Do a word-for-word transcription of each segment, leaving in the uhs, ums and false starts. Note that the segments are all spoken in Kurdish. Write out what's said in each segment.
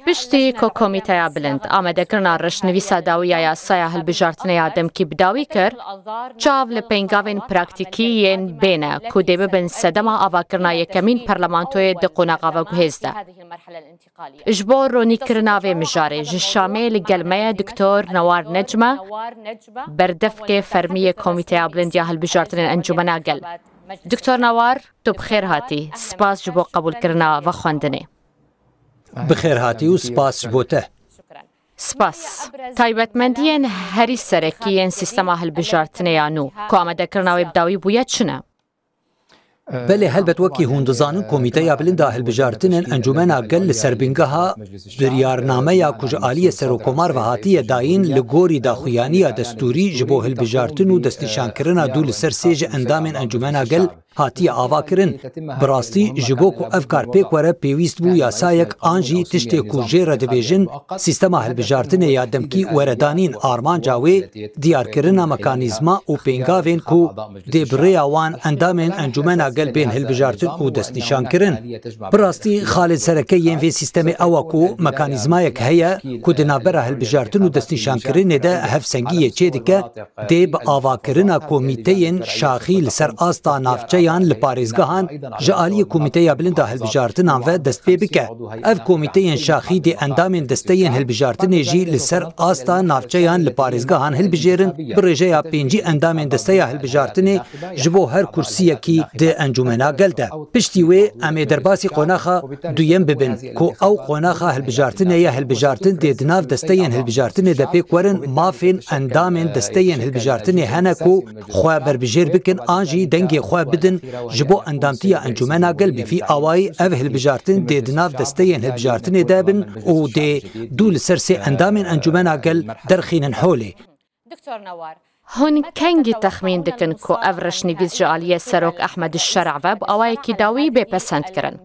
Piştî ku Komîteya Bilind amadekirina reşnivîsa dawî ya yasaya hilbijartinê ya demkî bi dawî kir, çav li pêngavên praktîkî yên bêne ku dê bibin sedema avakirina yekemîn parlamentoyê di qonaxa veguhêz de. Ji bo ronîkirina vê mijarê ji Şamê li gel me ye Doktor Newar Necme, berdevkê fermî yê Komîteya Bilind ya Hilbijartinên Encûmena Gel. Doktor Newar, tu bi xêr hatî. Spas ji bo qebûlkirina vexwendinê. Bi xêr hatî û spas ji bo te. Spas. Taybetmendiyên herî serekî yên sîstema hilbijartinê ya nû ku amadekirina wê bi dawî bûye çi ne? Belê, helbet wekî hûn dizanin, Komîteya Bilind a Hilbijartinên Encûmena Gel li ser bingeha biryarnameya ku ji aliyê Serokkomar ve hatiye dayîn li gorî daxuyaniya destûrî ji bo hilbijartin û destnîşankirina du li ser sê ji endamên Encûmena Gel hatiye avakirin. Bi rastî ji bo ku ev kar pêk were pêwîst bû yasayek an jî tiştê ku jê re dibêjin sîstema hilbijartinê ya demkî were danîn. Armanca wê diyarkirina mekanîzma û pêngavên ku dê bi rêya wan endamên Encûmena Gel bên hilbijartin û destnîşankirin. Bi rastî xalên sereke yên vê sîstemê ew e ku mekanîzmayek heye ku di navbera hilbijartin û destnîşankirinê de hevsengiyê çêdike, dê bi avakirina komîteyên şaxî li ser asta navçeyan li parêzgehan ji aliyê Komîteya Bilind a Hilbijartinan ve dest pê bike. Ev komîteyên şaxî dê endamên desteyên hilbijartinê jî li ser asta navçeyan li parêzgehan hilbijêrin, bi rêjeya pêncî endamên desteya hilbijartinê ji bo her kursiyekî di Encûmena Gel de. Piştî wê em ê derbasî qonaxa duyem bibin, ku ew qonaxa hilbijartinê ye. Hilbijartin dê di nav desteyên hilbijartinê de pêk werin, mafên endamên desteyên hilbijartinê hene ku xwe berbijêr bikin an jî dengê xwe bidin ji bo endamtiya Encûmena Gel. Bi vî awayî ev hilbijartin dê di nav desteyên hilbijartinê de bin û dê du li ser sê endamên Encûmena Gel derxînin holê. Hûn kengî texmîn dikin ku ev reşnivîs ji aliyê Serok Ehmed Şer'a ve bi awayekî dawî bê pesendkirin?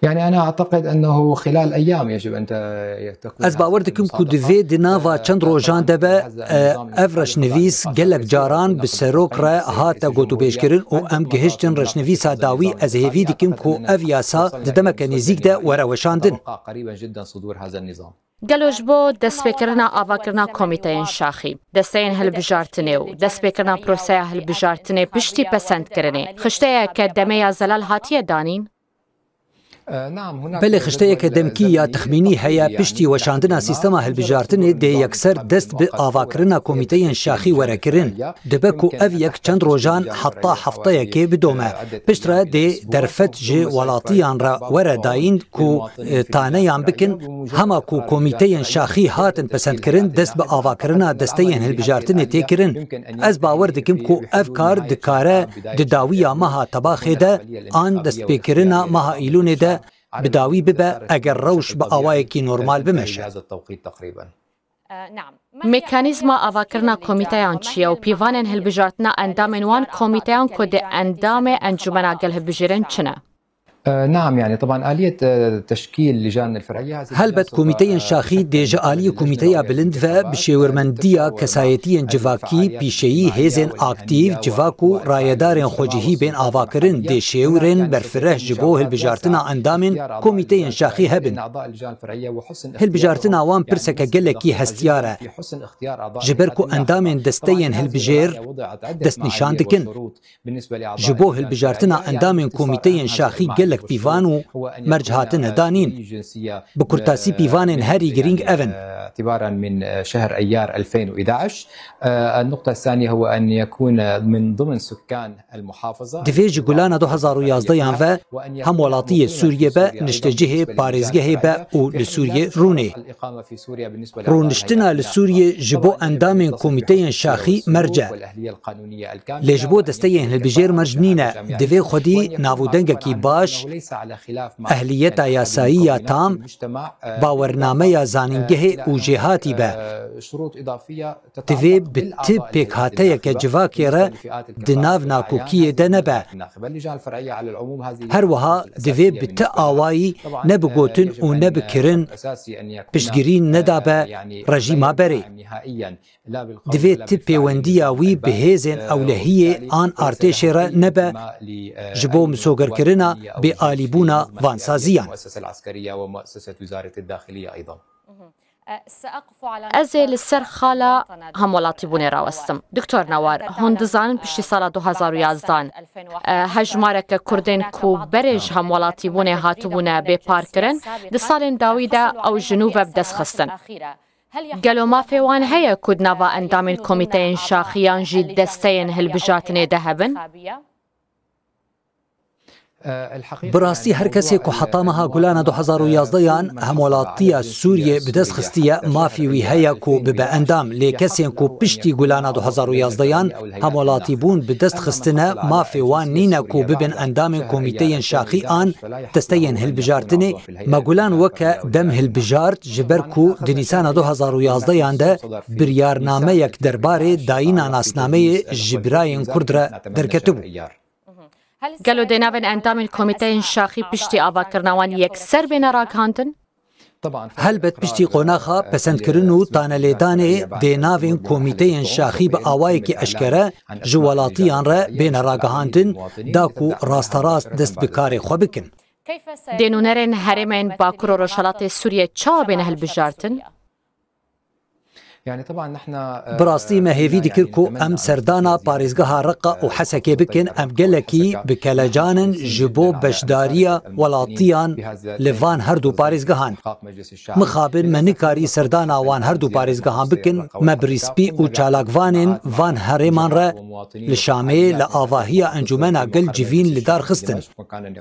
يعني أنا أعتقد أنه خلال أيام يجب أن ت- تكون Ez bawer dikim ku divê di nava çend rojan de be, e, ev reşnivîs gelek caran bi serok re hate gotûbêjkirin û em gihiştin reşnivîsa dawî. Ez hêvî dikim ku ev yasa di demeke nêzîk de were weşandin. Gelo ji bo destpêkirina avakirina komîteyên şaxî, desteyên hilbijartinê û destpêkirina proseya hilbijartinê piştî pesendkirinê, xişteyeke demê ya zelal hatiye danîn? Belê, xişteyeke demkî ya texmînî heye. Piştî weşandina sîstema hilbijartinê dê yekser dest bi avakirina komîteyên şaxî were kirin. Dibe ku ev yek çend rojan heta hefteyekê bidome. Piştre dê derfet ji welatiyan re were dayîn ku, e, taneyan bikin. Hema ku komîteyên şaxî hatin pesendkirin, dest bi avakirina desteyên hilbijartinê tê kirin. Ez bawer dikim ku ev kar dikare di dawiya meha Tebaxê de an destpêkirina meha Îlûnê de bi dawî bibe, eger rewş bi awayekî normal bimeşe. Mekanîzma avakirina komîteyan çi ye û pîvanên hilbijartina endamên wan komîteyan ku dê endamê Encûmena Gel hilbijêrin çi ne? نعم، يعني طبعا آلية تشكيل لجان الفرعية هذه Helbet komîteyên şaxî dê ji aliyê komîteya bilind ve bi şêwirmendiya kesayetiyên civakî, pîşeyî, hêzên aktîf, civak û rayedarên xwecihî bên avakirin, dê şêwirên berfireh ji bo hilbijartina endamên komîteyên şaxî hebin. Hilbijartina wan pirseke gelekî hestiyar e. Ji ber ku endamên desteyên hilbijêr destnîşan dikin. Ji bo hilbijartina endamên komîteyên şaxî gelek pîvan û merc hatine danîn. Bi kurtasî pîvanên herî girîng ev in. اعتبارا من شهر ايار ألفين وإحدعش. النقطة الثانية هو أن يكون من ضمن سكان المحافظة. Divê ji gulana du hezar û yazdeyan ve hem welatiyê Sûriyê be, niştecihê, parêzgehê be û li Sûriyê rûnê. Rûniştina li Sûriyê ji bo endamên komîteyên şaxî merc e. Lê ji bo desteyên hilbijêr merc nîne. Divê xwedî nav û dengekî baş, ehliyeta yasayî ya tam, bawernameya zanîngehê û jêhatî be. Divê bi ti pêkhateyeke civakê re di nav nakokiyê de nebe. Her wiha divê bi ti awayî ne bi gotin û ne bi kirin piştgirî nedabe rejîma berê. Divê ti pêwendiya wî bi hêzên ewlehiyê an artêşê re nebe ji bo misogerkirina bê alîbûna van saziyan. Ez ê li ser xala hemwelatîbûnê rawestim. Doktor Newar, hûn dizanin piştî sala du hezar û yazdehan, e, hejmareke Kurdên ku berê ji hemwelatîbûnê hatibûne bêparkirin, di salên dawî de ew ji nû ve bi dest xistin. Gelo mafê wan heye ku di nava endamên komîteyên şaxî yan jî desteyên hilbijartinê de hebin? Bi rastî her kesê ku heta meha Gulana du hezar û yazdehan hemwelatiya Sûriyê bi dest xistiye, mafî wî heye ku bibe endam. Lê kesên ku piştî Gulana du hezar û yazdehan hemwelatîbûn bi dest xistine, mafê wan nîne ku bibin endamên komîteyên şaxî an desteyên hilbijartinê. Me Gulan weke dem hilbijart, ji ber ku di Nîsana du hezar û yazdehan de biryarnameyek derbarê dayîna nasnameyê ji birayên Kurd re derketibû. Gelo dê navên endamên komîteyên şaxî piştî avakirina wan yekser bêne ragihandin? Helbet piştî qonaxa pesendkirin û tanelêdanê dê navên komîteyên şaxî bi awayekî eşkere ji welatiyan re bêne ragihandin, da ku rasterast dest bi karê xwe bikin. Dê nûnerên herêmên Bakur û Rojhelatê Sûriyê çawa bêne hilbijartin? Bi rastî me hêvî dikir ku em serdana parêzgeha Reqa û Hesekê bikin, em gelekî bi kelecan in ji bo beşdariya welatiyan li van her du parêzgehan. Mixabin me nikarî serdana wan her du parêzgehan bikin, me bi rîspî û çalakvanên van herêman re li Şamê li avahiya Encûmena Gel Civîn li dar xistin.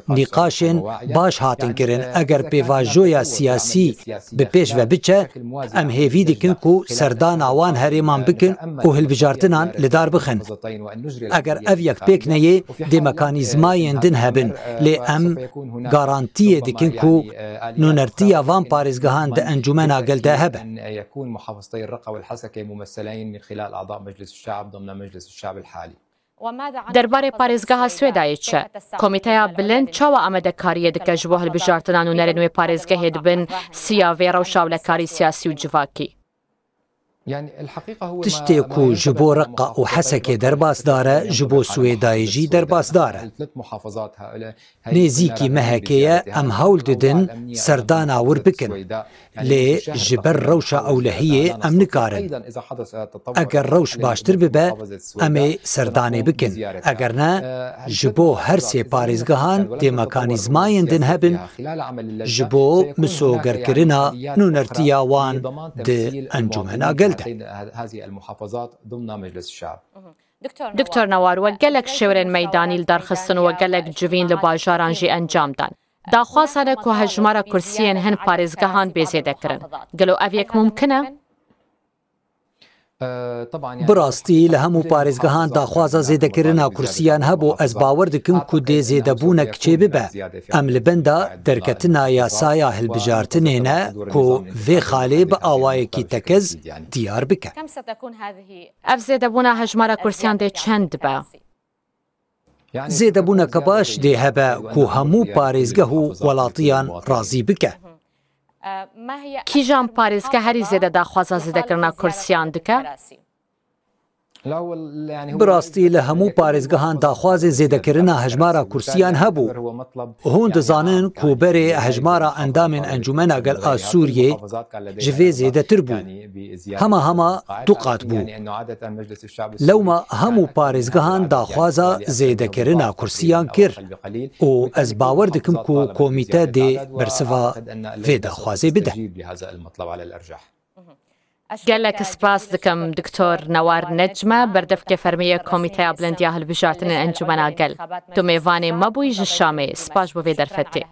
Nîqaşên baş hatin kirin. Eger pêvajoya siyasî bi pêş ve biçe, em hêvî dikin ku serdana wan herêman bikin û hilbijartinan li dar bixin. Eger ev yek pêk neyê, dê mekanîzmayên din hebin, lê em garantiyê dikin ku nûnertiya van parêzgehan di Encûmena Gel de hebe. Derbarê parêzgeha Swêdayê çi? Komîteya Bilind çawa amadekariyê dike ji bo hilbijartina nûnerên wê parêzgehê di bin siya vê rewşa ewlekarî siyasî û civakî? Tiştê ku ji bo Reqa û Hesekê derbasdar e, ji bo Swêdayê jî derbasdar e. Nêzîkî mehekê ye em hewl didin serdana wir bikin. Lê ji ber rewşa ewlehiyê em nikarin. Eger rewş baştir bibe, em ê serdanê bikin. Eger ne, ji bo her sê parêzgehan dê mekanîzmayên din hebin ji bo misogerkirina nûnertiya wan di Encûmena Gel de. Doktor Newar, we gelek şêwirên meydanî li dar xistin û we gelek civîn li bajaran jî encam dan. Daxwaza ne ku hejmara kursiyên hin parêzgehan bê zêdekirin. Gelo ev yek mumkin e? Bi rastî li hemû parêzgehan daxwaza zêdekirina kursiyan hebû. Ez bawer dikim ku dê zêdebûnek çêbibe. Em li benda derketina yasaya hilbijartinê ne ku vê xalê bi awayekî tekez diyar bike. Ev zêdebûna hejmara kursiyan dê çend be? Zêdebûneke baş dê hebe ku hemû parêzgeh û welatiyan razî bike. Kîjan parêzgeh herî zêde daxwaza zêdekirina kursiyan dike? Bi rastî li hemû parêzgehan daxwazê zêdekirina hejmara kursiyan hebû. Hûn dizanin ku berê hejmara endamên Encûmena Gel a Sûriyê ji vê zêdetir bû. Hema hema du qat bû. Lewma hemû parêzgehan daxwaza zêdekirina kursiyan kir û ez bawer dikim ku komîte dê bersiva vê daxwazê bide. Gelek spas dikim Doktor Newar Necme, berdevkê fermî yê Komîteya Bilind ya Hilbijartinên Encûmena Gel. Tu mêvanê me bûyî ji Şamê. Spas ji bo vê derfetê.